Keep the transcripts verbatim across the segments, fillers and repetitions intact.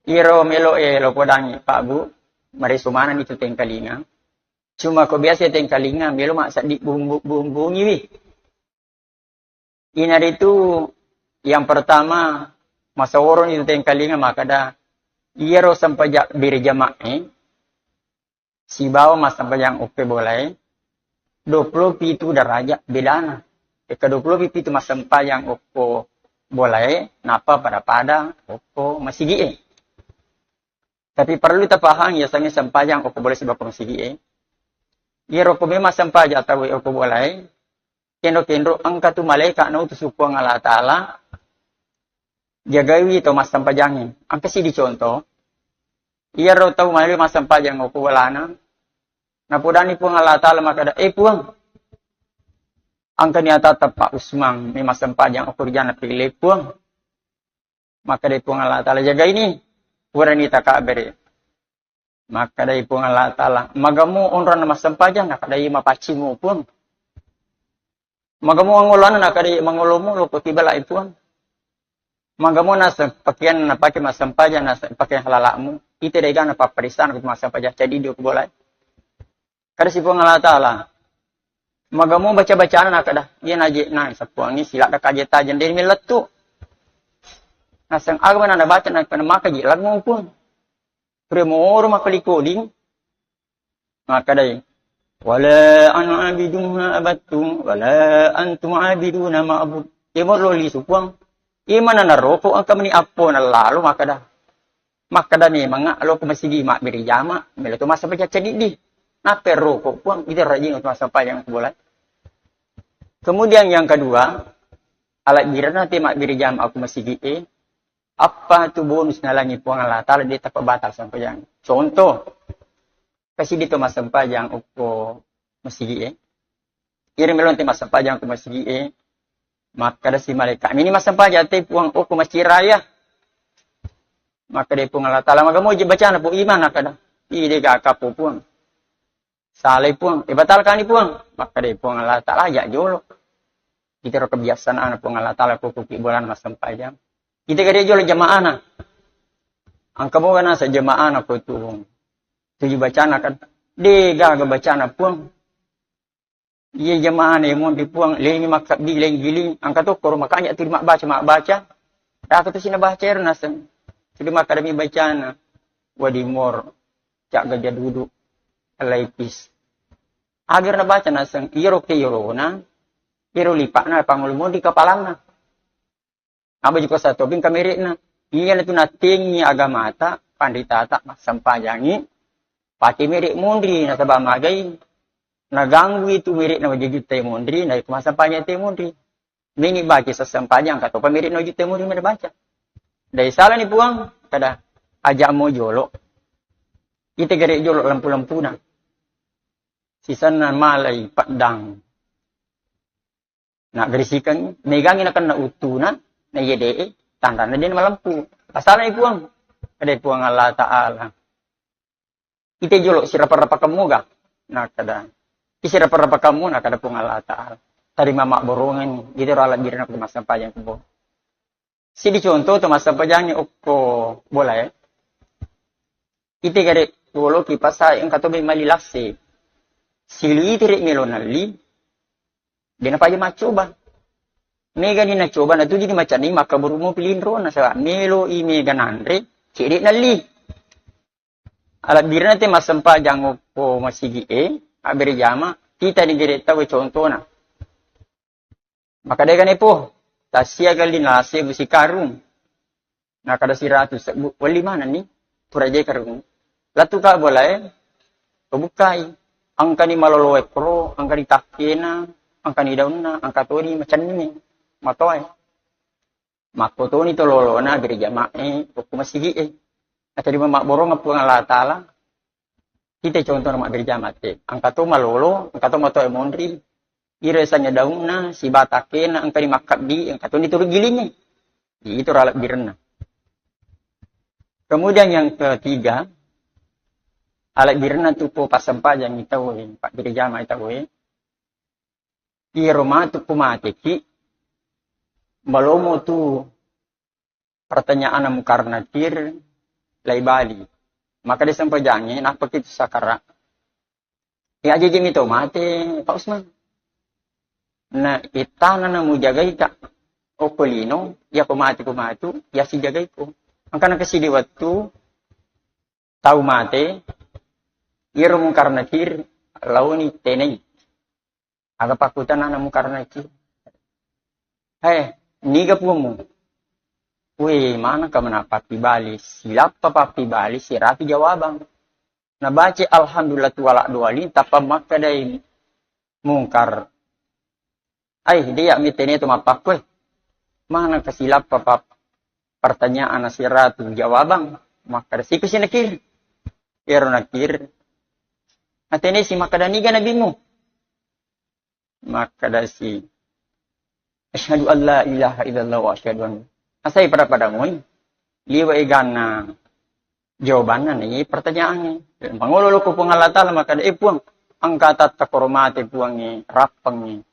Iyaro melo e lo podangi Pak Bu, mareso maneng itu tengkalinga. Cuma ko biasa tengkalinga melo ma seddi bumbu-bumbungiwi. Inaritu yang pertama, masaworoni tu tengkalinga makkada, iyaro sempajang berjamaah e sibawa massempajang okko bola e, dua puluh pitu derajat bedana. Eka dua puluh pitu massempajang okko bola e, nappa pada-pada okko masigi e. Tapi perlu tapahang, yasengnge sempajang okko bola sibawa masigi e. Iyaro ko memang sempajang tau e okko bola e, kenro-kenro engka tu malaika nautus Puang Allah Taala jagaiwi to massempajangnge. Engka sidi contoh, iyaro tau male massempajang okko bolana, napodani Puang Allah Taala makkada, "Eh Puang, engkani atatta Pak Usman me massempajang okko rijana pile Puang." Makkadai Puang Allah Taala, "Jagaini, purani takabbere." Makkadai Puang Allah Taala, "Magamo onronna massempajang?" Nakkadai, "Mapaccimu Puang." "Magamo angoloanna?" Nakkadai, "Mangolomu lo ko kibalai Puang." "Magamo naseng pakeang napake massempajang, naseng pakeang halala'mu?" "Ite degana papparissana ko massempajang, ceddi dio ko bolai." Kada si Puang Allah Taala, "Magamo baca-bacana?" Nakkada, "Iya naje na sapuangi siladda kaje tajeng deni mellettu." Naseng aga mana nabaca, nakkada, "Maka je lango Puang." Pura moro makkoling-koling. Makkadai, "Wala ana abidun ma abattum, wala antum abiduna ma abud." Iya moro lisu Puang. Iya mana naroko engka meni appo nalalo makkada. Makkada memang lo ko masigi mabbere jama, melo to massempajang ceddi. Nappa roko Puang, ite rajin to massempajang ko bola. Kemudian yang kedua, alabbirenna te mabbere jama okko masigi e, apa tu bonus nalangi Puang Allah Taala de tappa batal sempajang. Contoh, kasidi to massempajang okko masigi e. Iri melonte massempajang okko masigi e. Makkada si malaika, "Mini massempajang te Puang okko masigi raya." Makkada Puang Allah Taala, "Magamo je bacana Puang?" "Iman." Nakkada, "Ih, dega kapo Puang." "Salai Puang." "Eh, batalkani Puang." Makkada Puang Allah Taala, "Aja jolo." Itero kebiasaan ana Puang Allah Taala ko kuki bolana massempajang. Ite gare jolo jamaana. Engka moga nasa jamaana ko tu. Tuju bacana kan. De gaga bacana Puang. Iya jamaana e monri Puang, lengi makkabbi, lengi giling, engka tokkoro makanja tu mabbaca, mabbaca. Daka tu sina baca ero naseng. Sudah makkadami bacana. Wadimor, cak gajah duduk, laikis. Agar nabaca naseng, iyaro ke iyarona, iyaro lipakna pangulu monri kapalanna. Aba jiko satopi engka merekna. Iyana tu nattengi agamata, panritata, massempajangi, pake merek monri, nasaba magai, naganggu itu merekna wajujutta monri, na itu massempajangi te monri. Meni baca sessempajang, engka topa merekna wajutta monri meda baca. Dai salani Puang, kada aja mo jolo. Ite gare jolo lampu-lampuna. Sisenna malai peddang. Na gerisikeng, megangi nakenna uttuna, na iya de'e, tanranna de malempu. Asalna Puang, kada Puang Allah Taala. Ite jolo sirapa-rapakemmu ga? Nakkada. Isirapa-rapakammu, nakkada Puang Allah Taala. Tarima mabborongenni, ite ro alabbirina ko massempajang ko. Sidi contoh to massempajangnge okko bola e. Ite gare jolo kipas e engka to mali lasse. Sili ite re melo nalli, de napaja maccoba. Mega ni nacoba, natuju ni macanning makkaburu mopi linro, nasaba melo i mega nanre, cedde nalli. Alabbirina te massempajang okko masigi e, abbere jama, kita ni gare tau e contona. Makkeda gane po, tassiaga lina sebbu sikarung. Nakkeda siratu sebbu, welli manenni, pura je karung. Lettu ka bola e, pabukkai. Engkani malolo e koro, engkani takkena, engkani daunna, engka toni macenningnge, matoa e. Makkotoni to lolona abbere jama e, okko masigi e. Naterima mabborong Puang Allah Taala, Kita contohna mabbere jama te. Engka to malolo, engka to matoa monri. Iro yasengnge daunna, siba takkena, engkani makkabbi, engka toni turu gilingnge. Itu ro alabbirenna. Kemudian yang ketiga, alabbirenna tu po passempajangi tau e, pabbere jama tau e. Iyaro matu ko mateki, malomo tu pertanyaan Mungkar Nakir, lai bali. Maka de sempajangnge, nappa ki tu sakara. Ya, aja jemi to mate, Pak Usman. Na ittana na mujagai ka. Okko lino, ya ko mate ko matu, ya sijagai ko. Angkana kesidi wettu, tau mate, iyaro Mungkar Nakir laoni tenai. Aga pakkutana na Mungkar Nakir. Hei, niga puangmu? Wih, mana ka mana pappibali, silappa pappibali, siratu jawabang. Nabaca alhamdulillah tu wala dua li, tappa makkadai Mungkar. Ai, dia mi tene tu mappakkue. Mana ka silappa pap-, pertanyaan siratu jawabang, makkada sipi si Nakir. Ero Nakir. Atene si makkada niga nabimu. Makkada si, "Asyhadu an la ilaha illallah wa asyhadu anna." Asai pada-pada moi. Liwa eganna jawabanna ni pertanyaannya. Mangolo lo ko Puang Allah Ta'ala, makkada, "Eh, Puang, angkatatta koro mate, Puang, eh, rappengngi."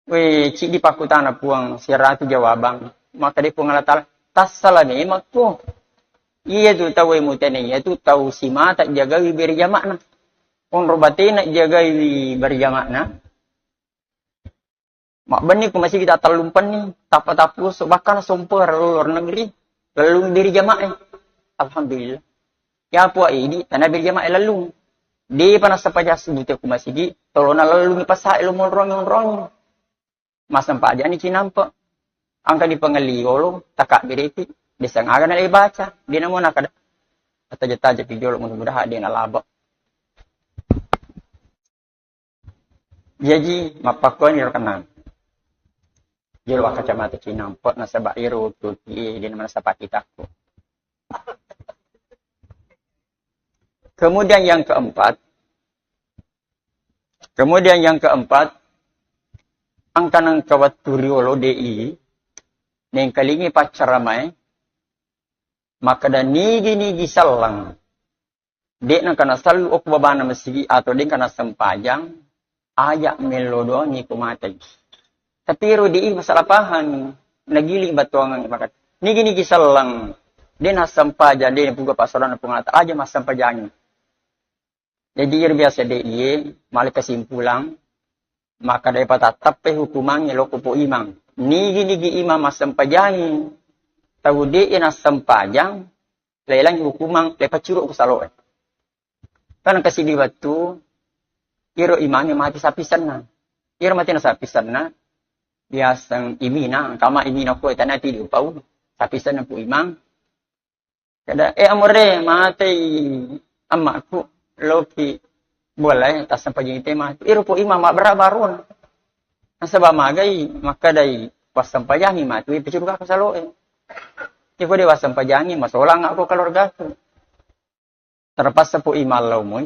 We, cidi pakkutana Puang, siratu jawabang. Makkada Puang Allah Ta'ala, "Tassala memang ko. Iya tu tau e mutene, iya tu tau simata jagawi beri jamakna. Onro batena jagawi beri jamakna." Mabbenni ku masigi ta tellumpenni, tappa-tappu so, bahkan sompera luar negeri, lellung diri jamaah. Alhamdulillah. Ya apa idi, tanah diri jamaah lellung. Di panas sepaja sebute ku masigi, tolona lellung pasae lo monrong-monrong. Massempajani cinampe. Angka di pengelli yolo, takak biriti, desa ngaga na baca, di namona kada. Taja-taja pi jolo, mudah-mudahan dia nalaba. Jaji, mappakkuani ro kenang. Jolo kacamata cinampe nasaba iro tuti, di mana sapati takku. Kemudian yang keempat, kemudian yang keempat, angka nengka wettu riolo D I, nengkalingi paccaramae, makkada nigi-nigi sallang, de'na kana sallu okko babana masigi atau de'na kana sempajang, aja mello doang iko matei. Tapi ero D I masalah paham, nagili batuangan maka nigi-nigi sallang, de'na sempajang, de'na puga pasaran pengata, aja massempajangi. Jadi ero biasa D I e, male kesimpulan, maka daripada tattappe hukumangnge loko po imang. Nigi-nigi imang massempajangi, tau de'e nassempajang, lelang hukumang, lepaccuru ko saloe. Kan kasidi wettu, iro imangnge mati sapisenna. Iro mati na sapisenna, biasang imina, kama imina ko tanati di upau, sapisenna pu imang. Kada, "Eh, amore, matei ammakku, loki bolae, tassempajang te mati." Iro po imang mabbera barun. Nasaba magai, makkadai, "Wassempajangi mati, picurukako saloe." Iko de wassempajangi, masolang ako keluargaku. Terpaksa po imang lao moi.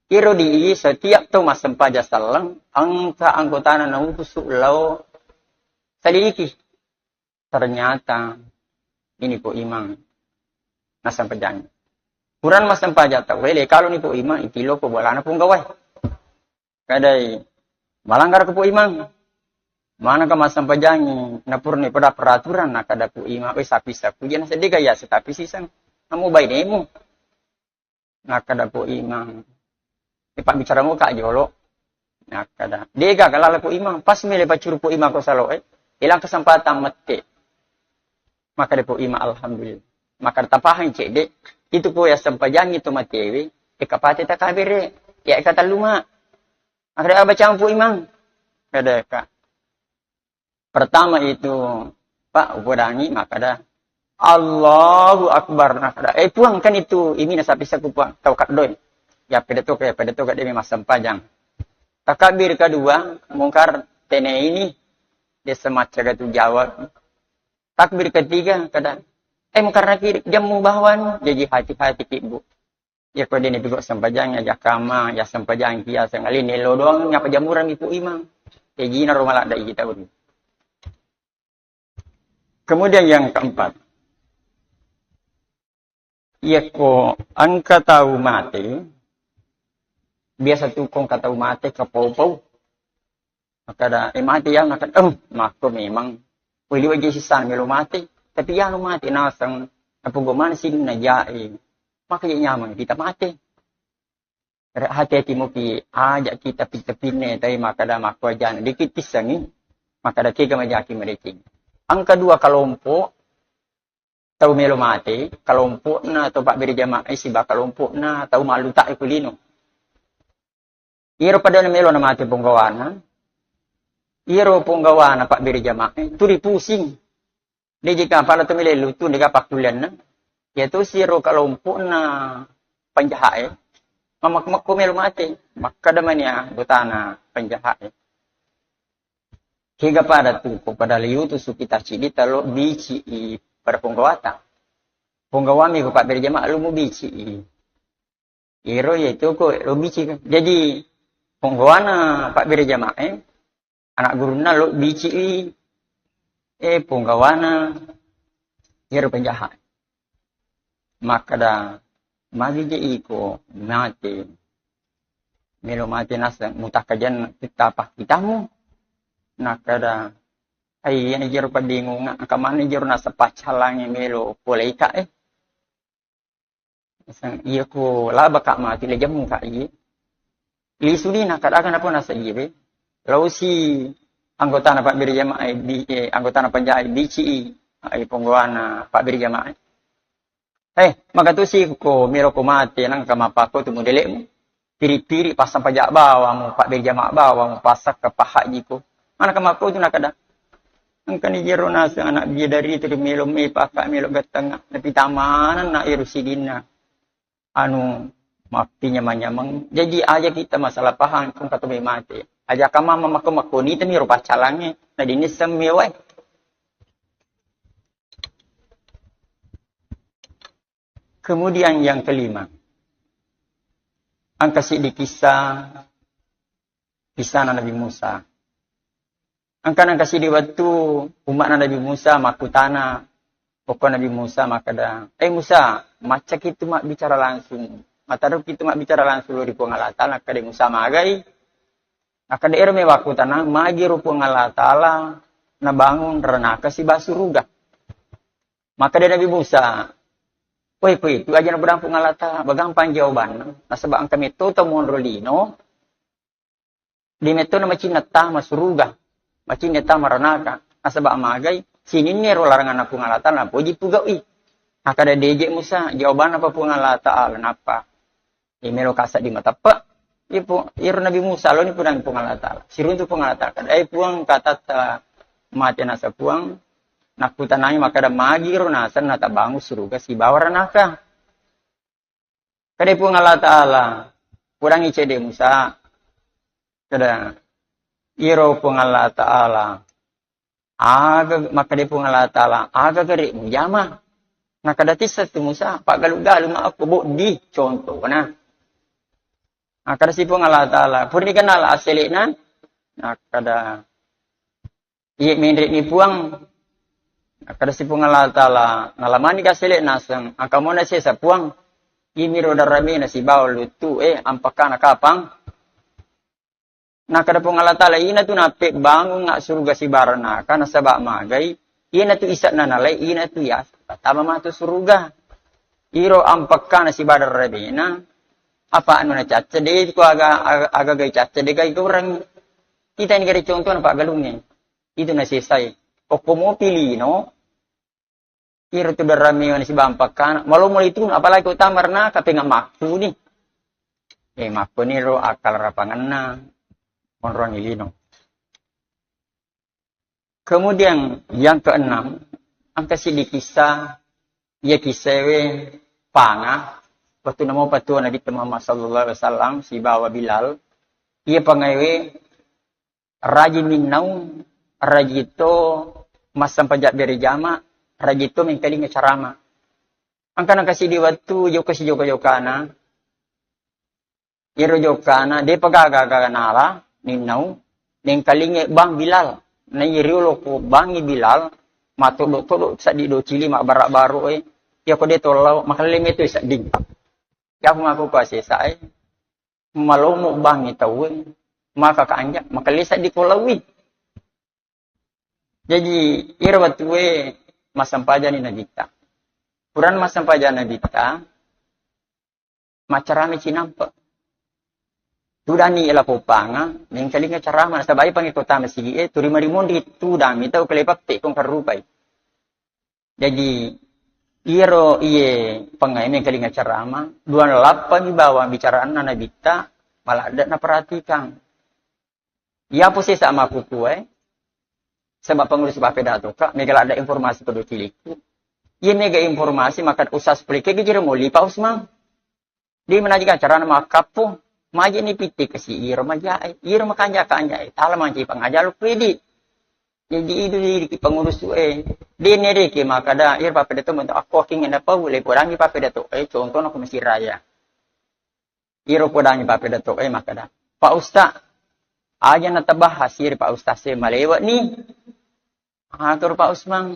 Iro di setiap tau massempajang sallang, engka anggotana nautusu lao salidiki. Ternyata ini po imang nassempajang. Kurang massempajang tau, wele kalau ni po imang, itilo po bolana punggawae. Kadai, "Malanggar ko po imang. Mana ka massempajangi, napurni pada peraturan," nakada po imang, "Weh, sapi-sapi jana sedega ya, setapi sisang. Kamu bainemu." Nakada po imang, "Eh, pabbicaramu ka jolo." Nakada, "Dega kalala po imang, pas mele pacuru po imang ko saloe, ilang kesempatan mette." Maka de po imang, "Alhamdulillah." Maka tapahang cedde, itu po ya sempajangi to matewe, eka pate takabere, ya eka talluma. Maka de abacang po imang. Kada ka. Pertama itu, Pak, upodangi, makkada, "Allahu Akbar." Nakkada, "Eh, Puang, kan itu imina sapi saku, Puang, tau kaddoi." Ya, pede toka, ya, pede toka, dia memang sempajang. Takbir kedua, Mungkar tene ini, dia semacam gatu jawab. Takbir ketiga, kada, "Eh, Mungkar Nakir, jammu bawan." Jadi hati-hati ki, Bu. Ya, ko dene pigau sempajang, ya, jakama, ya, sempajang kia, sengalini lo doang, ya, pajamuran ipu imang. Ya, jina ro maladda iji tauri. Kemudian yang keempat, iya ko engka tau mate, biasa tu ko engka tau mate, kapau-pau. Makkada, "Eh, mate ya," makkada, "Oh, makko memang. Weli waje sisana melo mate. Tapi ya lo mate naseng, Napogau maneng sininna jae, maka je nyameng kita mate. Hati-hati mupi, aja kita pitta-pinne, tapi makkada makkuajana dikit tissengi, makkada kega majaki madeceng. Engka dua kelompok tau melo mate, kelompokna tau pabbere jamaah siba kelompokna tau malluta ku lino. Iyaro pada melo na mate ponggawana, iyaro ponggawana pabbere jamaah tu ripusing. Dejika pada tu melo lutu dega pakkulianna. Iya tu siro kelompokna penjahat e. Mamak-, makko melo mate. Makkada mania botana penjahat e. Kega pada tu, ko pada liutu su kita cidi talo bici i pada ponggawata. Ponggawami ko pabbere jamaah lu mu bici i. Iro yaitu ko lo bici. Jadi, ponggawana pabbere jamaah e, anak gurunna lo bici i, eh, ponggawana iyaro penjahat. Makkada, magi je iko mate, melo mate naseng, mutakkajanna tittapa kitamu. Nakkada, ai, iyana jero pabingunga, engka maneng jero naseng paccalangi melo poleika, eh. Naseng, iya ko labaka mati le jemmu ka iye. Lisuni nakkada aga napo naseng iye be. Lausi anggotana pabbere jamaah e, bi-, eh, anggotana penjahat e, bici i, ai ponggawana pabbere jamaah e. Eh, maka tu si ko melo ko mate, nang ka mappakko tu modelekmu. Piri-piri passang pajak bawang, pabbere jamaah bawang, passakka pahajiko. Mana ka makko tu nakkada. Engkani jero naseng anak bidadari tu melo me pakka melo gattang, napi tamaneng na ero sidinna. Anu, mappi nyamang-nyamang. Jadi aja kita masalah paham, kung kata mate. Aja kama makko-makko ni temi ro pacalange, na dinisseng mewae. Kemudian yang kelima, engka siddi kisah, kisahna Nabi Musa. Engka nengka siddi wettu umma'na Nabi Musa makkutana, okko Nabi Musa makkeda, "Eh Musa, maccaki tu mabbicara langsung, mataroki tu mabbicara langsung lao ri Puang Allah Taala." Nakkeda Musa, "Magai?" Nakkeda, "Ero mi wakkutana, magi ro Puang Allah Taala nabangung ranaka siba suruga?" Makkeda Nabi Musa, "Woi, ko itu aja na Puang Allah Taala, bagampang jawabanna. Nasaba engka metto tau monro lino, de metto na macinna tama suruga, macinna tama ranaka. Nasaba magai, sininna ro laranganna Puang Allah Taala, napoji pugaui." Nakkeda deje Musa, jawabanna pa Puang Allah Taala, nappa. Iya melo kasa di mateppe. Iya Puang, iyaro Nabi Musa loni Puang, Puang Allah Taala. Siruntu Puang Allah Taala. Kada, "Eh Puang, katatta mate nasa Puang, nakkutanai makkeda magi ro naseng natabangung suruga sibawa ranaka?" Kada Puang Allah Taala, pudangi cede Musa. Kada, iyaro Puang Allah Taala, aga, makkeda Puang Allah Taala, "Aga gare mujama?" Nakkeda tissa tu Musa, "Paggalu-galu ma akko boddi, contona." Nakkeda si Puang Allah Taala, "Purani kenala asselena?" Nakkeda, "Iye menre ni Puang." Nakkeda si Puang Allah Taala, "Nalamani ka assele naseng, angka mona sesa Puang, imiro daramena sibawa luttu e, ampakkana kapang." Nakkeda Puang Allah Taala, "Ina tu nappebbangung assuruga sibaranaka, nasaba magai, ina tu ise'na nalai, ina tu ya, tama matu suruga. Iro ampakkana sibawa daramena, apa anu nacacca, de ko aga, aga, aga gai cacca, de gai goreng." Kita ini gare contohna paggalungnge. Itu nasesai. Okko mopi lino, iro tu daramena sibawa ampakkana, malo mulai tu, apalagi ko tama ranaka, penga makku ni. Eh, makku ni ro akal rapanganna, monroang lino. Kemudian yang keenam, engka siddi kisah, iya kisah we panga, wettu namo patua Nabi Muhammad sallallahu alaihi wasallam sibawa Bilal, iya pangawe rajin minnaung, rajin to massempajang berjama, rajin to mengkalinga carama. Engka nengka siddi wettu jokka sijoka-jokana, iyaro jokkana, depa gaga-gaga nala, ninnau, nengkalinge bang Bilal. Na iya riolo ko bangi Bilal, matoddo-toddo seddi do cili mabbara-baro e. Iya ko de tollau, makelle meto sedding. Yaku mako ko asesa e, malomo bangi tau e, maka kanja, makelle seddi ko laui. Jaji, iyaro wettue massempajani Nabitta. Purana massempajang Nabitta, maccarama cinampe. Tudani ela popanga, mengkalinga carama, nasaba iya pangekota masigi e, turi marimondri tudang, mitau kelepappe kong karupai. Jadi, iyaro iye pengae mengkalinga carama, dua lappa mi bawang bicaranna Nabitta, maladde naperhatikan. Iyapo sesa makkukue, saba pengurus papedatoka, mega ladde informasi kedo cilikku. Iye mega informasi maka usas pelike gejira moli Pak Usman. Di menajikan carana makkappo, maje ni pitti kasi iro majae, iro makanja-kanja e, tala manci pangajalu pidi. Jadi idu di pengurus e, dene reke makada, iro papedato mento akko king enda pau, le podangi papedato e, contohna ko Mesir Raya. Iro podangi papedatoe makkada, "Pak Ustaz, aja natabahas iri Pak Ustaz se malewa ni." Atur Pak Usman,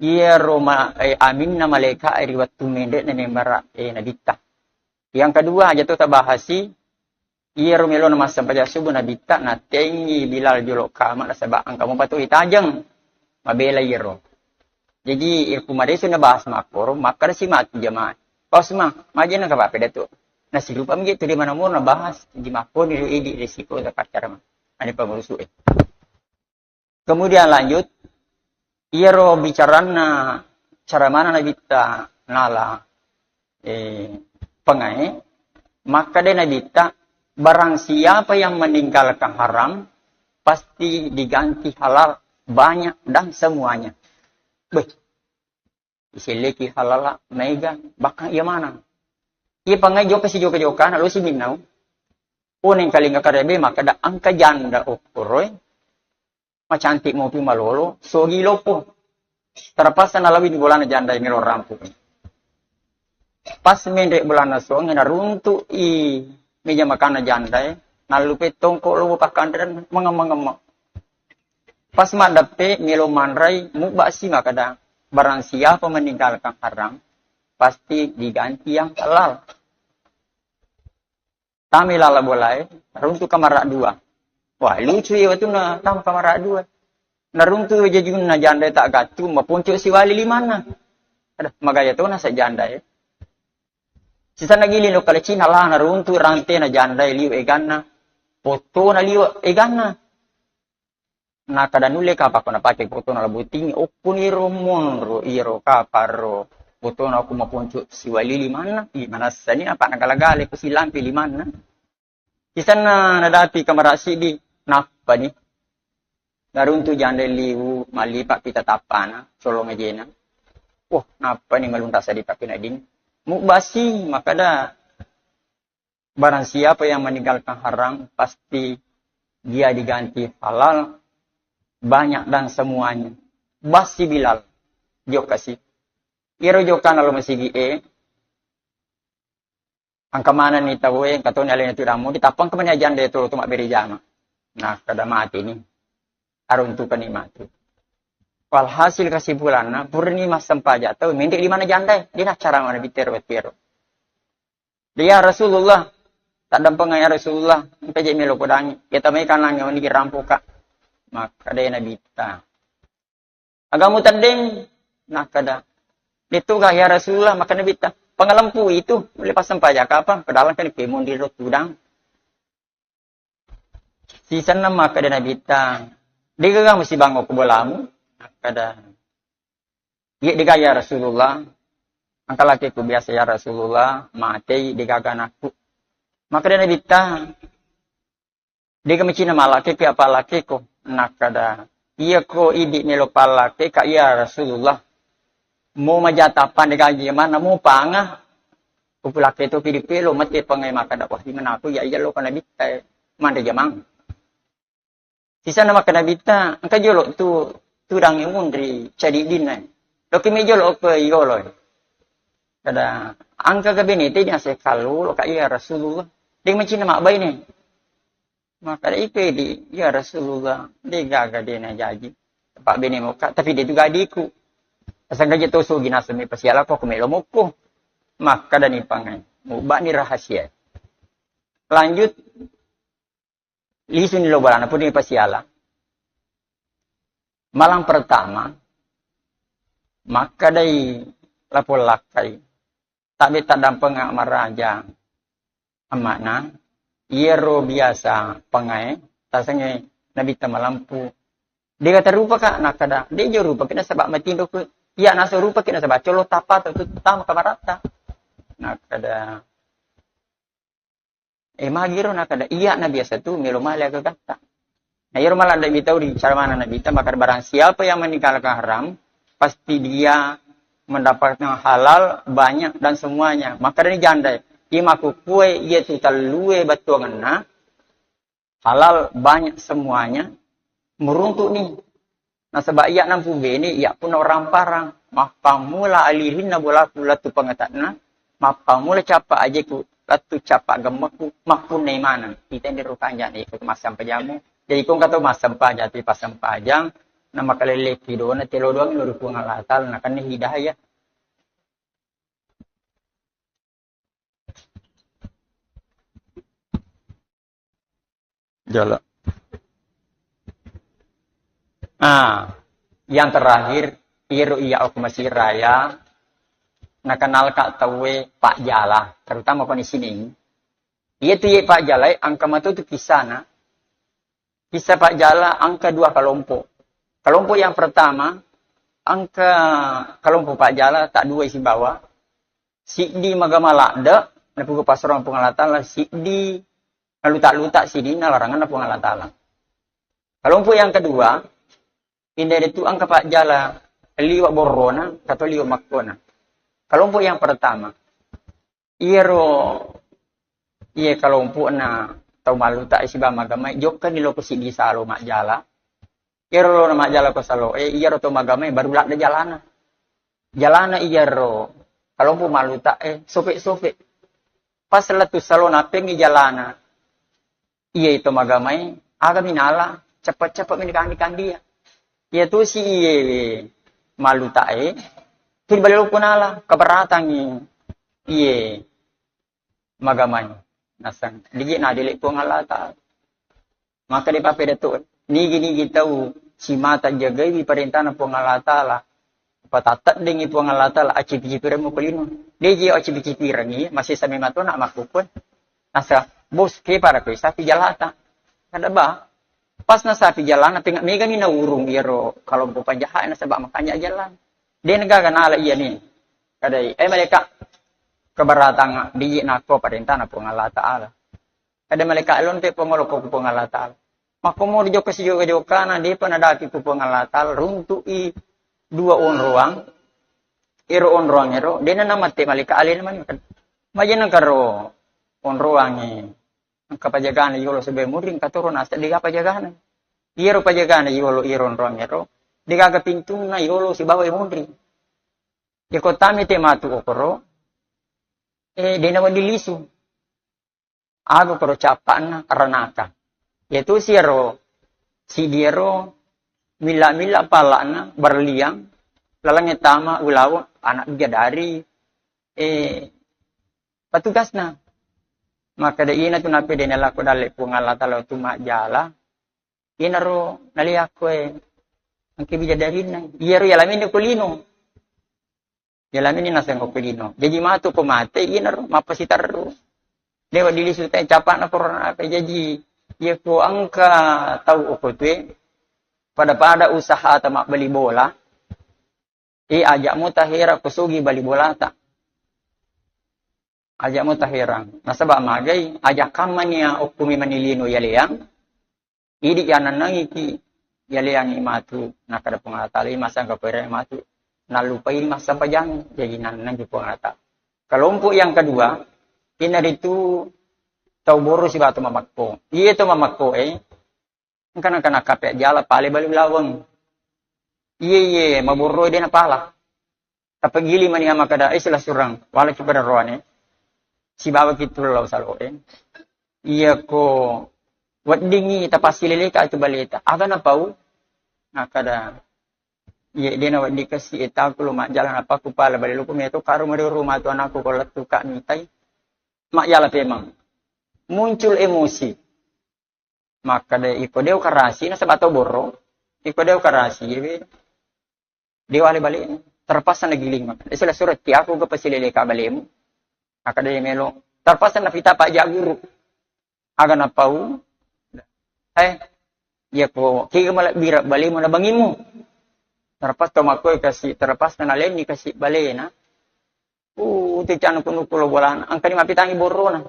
iyaro ma-, eh, aminna malaika ri wettu mende'na nembara, eh, Nabitta. Yang kedua, aja to tabahasi, iyaro melona massempajang subuh Nabitta, natengi Bilal jolo kama, nasaba engka mupa to itajeng. Mabela iyaro. Jadi, irku maresu nabahas makkoro, makkada si matu jamaah. Pak Usman, majena ka papedatu. Nasirupa mi tu di mana mur nabahas, di makkoni ri idi resiko da pacara ma. Ane pengurusu e. Kemudian lanjut, iyaro bicaranna cara mana Nabitta nala, eh, pengae, makkada Nabitta, barang siapa yang meninggalkan haram, pasti diganti halal banyak dan semuanya. Beh, iselleki halala mega, bahkan iya manang. Iya pangai jokka si jokka-jokka, na lo si minnau. Oneng kalinga karebe, makkada engka janda okkoroe, macantik mopi malolo, sogi lopo. Terpaksa nalawi di bolana janda ini lo rampung. Pas menre bolana songe, naruntu i meja makanna janda e, nallupe tongko lo pakkanre, mengem-mengem. Pas maddeppe, melo manrai, mubba si makkada, barang siapa meninggalkan haram, pasti diganti yang halal. Tami lala bolae, runtu kamara dua. Wah, lucu iya wettunna tama kamara dua. Naruntu jajunna janda tak gattu, maponco siwali limanna. Ada, magaya tona sa janda e. Sisanna gili lo kale Cina lah, naruntu rantena janda e liu eganna. Potona liu eganna. Nakkada nulle kapakko napake potona la botting, okkoniro monro iro kaparo potona okko maponco siwali limanna, i manassani apa nagala-gala ko silampe limanna. Sisanna nadapi kamara siddi, nappani. Naruntu janda liwu, mallipa pita tappana, solong ajena. Wah, nappani malunta sadi pakkena ding. Mubasi, makkada, barang siapa yang meninggalkan haram, pasti dia diganti halal, banyak dan semuanya. Basi Bilal, jokka si. Iyaro jokkana lo masigi e, engka manenni tau e, engka toni alena tu dammu, ditappa engka mani janda e tolo tu mabbere jama. Nah, kada mati ni. Aruntukanni mati. Walhasil kesimpulanna, purani massempajang tau, menre limanna janda e, de naccarama nabitta ero wettu ero. "Ya Rasulullah, taddampengeng ya Rasulullah, engka je melo podangi, ya tamai kanangnge wenni rampoka." Makkada nabitta, "Aga muteddeng?" Nakkada, "Detu ga ya Rasulullah," makkada nabitta, "Pangalempu itu, mulle passempajang kapang, padahal kan pemon di ro tudang." Sisenna makkada nabitta, "Degaga musibango ku bolamu?" Makkada, "Iya, degaga ya Rasulullah. Engka lakeku biasa ya Rasulullah, matei, degaga anakku." Makkada nabitta, "Dega macinna malakeki apa lakeko?" Nakkada, "Iya ko idi melo pallakeka ya Rasulullah. Mo majata pande gaji manna mo panga. Upulake topi dipelo mate pangai makkada, wah, imana aku ya iya lo kana bitta manre jamang." Sisanna makkada nabitta, "Engka jolo tu tudang munri cadi dinna. Loki me jolo ke yolo." Kada, "Engka ga bene te jase kalu lo ka iya Rasulullah. De macinna mabbaine." Makkada iko di, "Ya Rasulullah, de gaga de najaji. Pak bene moka, tapi de tu gadiku. Asal gaji to sugi nasemi pasiala ko kumelo mokko." Makkada ni pangai. Mubani rahasia. Lanjut, lisuni lo bolana pun pasiala. Malam pertama, makkadai lapong lakkai. Tabbe taddampeng maraja. Amma'na, iyaro biasa pangae, tasengnge Nabitta malampu. Dega tarupaka, nakkada, dejo rupaki nasaba matinro ku. Iya naso rupaki nasaba colo tapa tu tama kamaratta. Nakkada, eh, magiro, nakkada, iya na biasa tu melo male agagatta. Nah, iyaro maladde'mi tau ri caramana Nabitta, maka barang siapa yang meninggalkan haram, pasti dia mendapatkan halal banyak dan semuanya. Maka dari janda, iya makkukue, iya tu tellue battuangenna, halal banyak semuanya, meruntuk nih. Nasaba iya nampu bene, iya pun orang parang. Mappammula alirinna bolaku lettu pangatakna, mappammula cappa ajeku, lettu cappa gemmeku, mappunnai maneng. Kita ini rukanya nih, ikut masam pajamu. Jadi kong kata masam paja, tapi pasam pajang, nama kaleleki dona, telo doang, lori Puang Allah Ta'ala, nakanni hidayah. Jala. Ah, yang terakhir, iyaro iya okko Mesir Raya, nakenalka tauwe Pak Jala, terutama koni sining. Iya tu iye Pak Jala, engka matu tu kisahna. Kisah Pak Jala engka dua kelompok. Kelompok yang pertama, engka kelompok Pak Jala, tak dua isi bawa. Siddi magama ladde, napuga passerang Puang Allah Ta'ala, siddi nalutak-lutak sininna laranganna Puang Allah Ta'ala. Kelompok yang kedua, inderetu engka Pak Jala liwa borrona, kato liwa makkona. Kelompok yang pertama, iyaro, iye kelompokna tau malutak siba magamai, jokkani loko siddi salo majjala. Iyaro lona majjala ko salo, eh, iyaro tau magamai baru ladde jalana. Jalana iyaro kelompok malutak, eh, sopek-sopek. Pas lettu salo nappengi jalana. Iya itu magamai, aga minala, cepet-cepet mini kandi-kandi ya. Iya tu si iye malutak, eh, tu balik loko nala, keberatangi. Iye magamai. Naseng, digi nadele Puang Allah Ta'ala. Maka di papeda tu, nigi-nigi tau simata jagaiwi parentana Puang Allah Ta'ala. Patatteddingi Puang Allah Ta'ala, accipi-cipireng mukulino. Deji accipi-cipirengi, masih sami matona makkukue. Nasa, bos, ke pada kue sapi jalata. Kada ba. Pas na sapi jalana, tengah mega ni na urung iyaro kelompok penjahat nasaba makanya jalan. Dia negaga nala iya ni. Kadai, eh, mereka keberatan diji nako parentana Puang Allah Ta'ala. Kada malaika lonte pongolo ko Puang Allah Ta'ala. Makkomo dijokka sijoka-jokana, depa nadaki ku Puang Allah Ta'ala, runtu'i dua onroang, ero onroang ero, dena namatte malaika alena mani. Majena karo onroangi, engka pajagana yolo sebe muring, katoro nasa dega pajagana. Iyaro pajagana yolo iyaro onroang ero, degaga pintunna yolo sibawa munri. Yako tami te matu okoro, eh, dena wadi lisu. Aga koro cappa'na ranaka. Yatu siaro, sidiaro, milla-milla palla'na, berliang, lalangnge tama ulawa, anak bidadari, eh, petugasna. Maka de ina tu napede nalako dalle Puang Allah Ta'ala tu majjala, inaro naliakko e, engke bidadarinna. Iyaro yalamenni ko lino. Yalamenni naseng ko lino. Jaji matu ko mate, inaro mappasiterru. Dewa dilisu te capana korona apa. Jaji, iya ko engka tau okko tue, pada-pada usaha ta mabbali bola, eh, ajak mo tahera ko sogi bali bolata. Ajak mo tahera. Nasaba magai, ajak kammania okko memani lino yaleang, idi yanannangiki yaleangi matu, nakada Puang Allah Ta'ala, masangka pere matu, nallupai massapajang, jadi nannangki Puang Allah Ta'ala. Kelompok yang kedua, inaritu tau boro sibawa to mamakko. Iye to mamakko, eh, engka, engka nakkape jala pale balu laweng. Iye, iye, maborro de napala. Tapegili mani makkada, eh, sila surang, wala ki pada roane. Sibawa ki tullau salo, eh. Iya ko weddingi tapassileleka itu baleta. Aga napau? Nakkada, iye, dena wedding kasi etaku lo majjala napaku pala bale loko meto karo mari rumah tu anakku ko lettu ka mitai. Majjala pemang. Muncul emosi. Makkada iko deo karasi nasaba to borro. Iko deo karasi, dewa ale bale. Terpaksa nagiling maka. Sila surat tiaku ke pasilele ka balemu. Maka dia melo. Terpaksa nafita Pak Jak Guru. Aga napau. Eh, iya ko, kega malebbira balemu na bangimu. Terpaksa to makkoi kasi, terpaksa nalenni kasi balena. Uh, uti canu kunuku lo bolana. Angkani mapitangi borrona.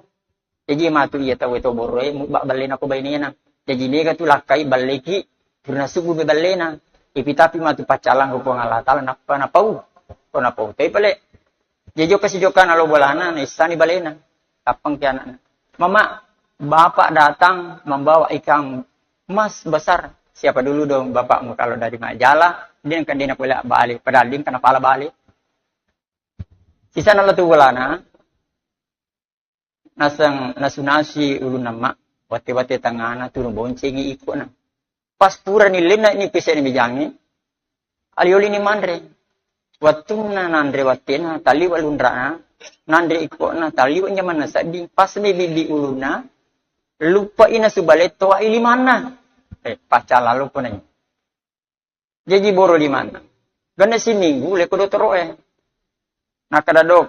Jaji matu iya tau to borroe, mubba ballena ko bainena. Jaji mega tu lakkai balleki, purna subu be ballena. Ipitapi matu paccalang ko Puang Allah Taala, nappa napau. Ko napau, tapi pale. Jaji jokka sijokka na lo bolana, naissani balena. Tappang ki anakna. "Mama, bapak datang membawa ikan mas besar." "Siapa dulu dong bapakmu kalau dari Majala?" Dia kan dia nak balik. Padahal dia kan pala balik. Sisana lettu bolana, naseng nasu-nasui ulunna emma, wate-wate tangngana tunu boncengi ikkona. Pas purani lenna ni pese ni mejangi, ali-oli ni manre. Wattunna nanre wattena, taliwa lunrana, nanre ikkona, taliwa nyamanna sedding, pas ni bibbi ulunna, lupa ina subaletto wa ilimanna. Eh, pacala lupa nanya. Jaji boro limanna. Genne siminggu leko dotoro e. Nakkeda, "Dok,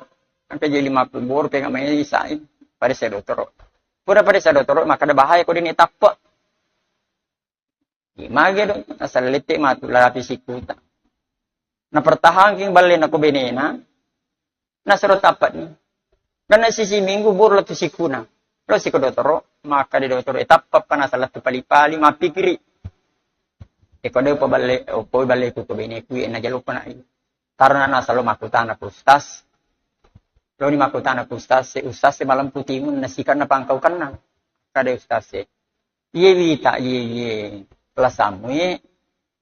engka je limakku boro, penga mai isai." Paressa dotoro. Pura paressa dotoro, makkeda, "Bahaya ko dene tappe." Image do, asal lette matu larapi sikuta. Napertahanking balle nako benena, nasero tappani. Karena sisi minggu boro lettu sikuna. Lo siko dotoro, maka di dotoro, eh, tappa panasa lettu pali-pali, mappikiri. Eko de pa balle, opo balle ku ko bene ku, eh, najalo ko nai. Karena nasa lo makutana ku ustaz. Lo ni makutana ku ustaz, se ustaz se malempu timun, nasikanna pangkau kenna. Kade ustaz se. Iye wita, iye, iye. Lasamu, iye.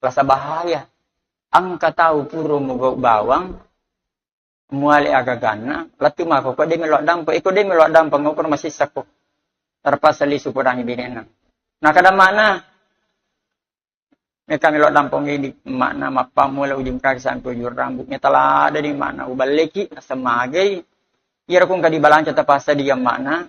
Lasa bahaya. Engka tau puro mogau bawang, muale agaganna, lettu mako, ko de melo dampo, iko de melo dampo, ngoko masissa ko. Terpaksa lisu podangi binena. Nakada mana? Meka melo dampo ngidi makna mappammula ujung kaki sampai ujung rambut. Meta lada di makna uballeki, nasemagai. Iyaro kungka dibalanca tapasa di makna.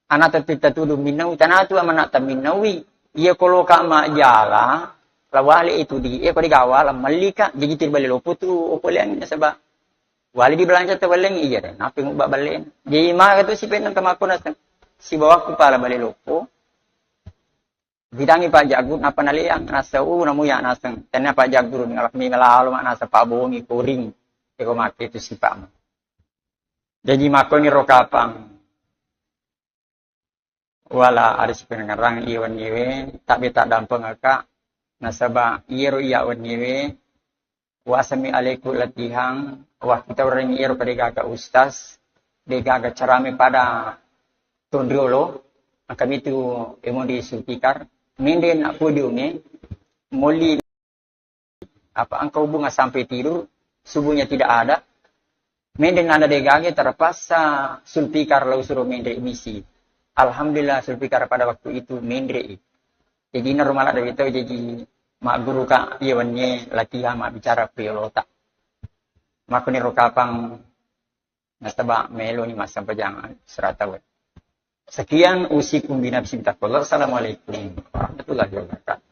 Anata titta tudu minnawi, tanatu amanata minnawi. Iya koloka majala, lawale itu di, iya ko digawa, lamallika, jadi tirbali lopo tu, opo liang nasaba. Wali di belanja tu baleng, iya deh, napi ngubah balen. Jadi maka tu si penang kemako naseng. Si bawaku pala bale lopo. Bidangi Pak Jagur, napa naliang, nasa, uh, namu ya naseng. Tanya Pak Jagur, ngalak mi melalo, mak nasa pabongi, kuring. Eko make tu sipam. Jaji makkoni ro kapang. Wala ari sipengerang iya wenniwe, tabbe taddampengaka, nasaba iyaro iya wenniwe, wasami aleku latihan, wakkitaurengngi iyaro degaga ustaz, degaga carame pada tonriolo, engka mitu emo di sulfikar, mende na podiume, moli apa engka hubungan sampai tidur, subuhnya tidak ada. Mende nana degage terpaksa sulfikar lau suruh mende misi. Alhamdulillah sulfikar pada waktu itu mende. Jadi naro mala dari tau jadi magguru ka iya wennie latihan mabbicara ku yolota. Makkoni ro kapang nasaba meloni massempajang serata we. Sekian usikum binafsi bitaqwallah. Assalamualaikum warahmatullahi wabarakatuh.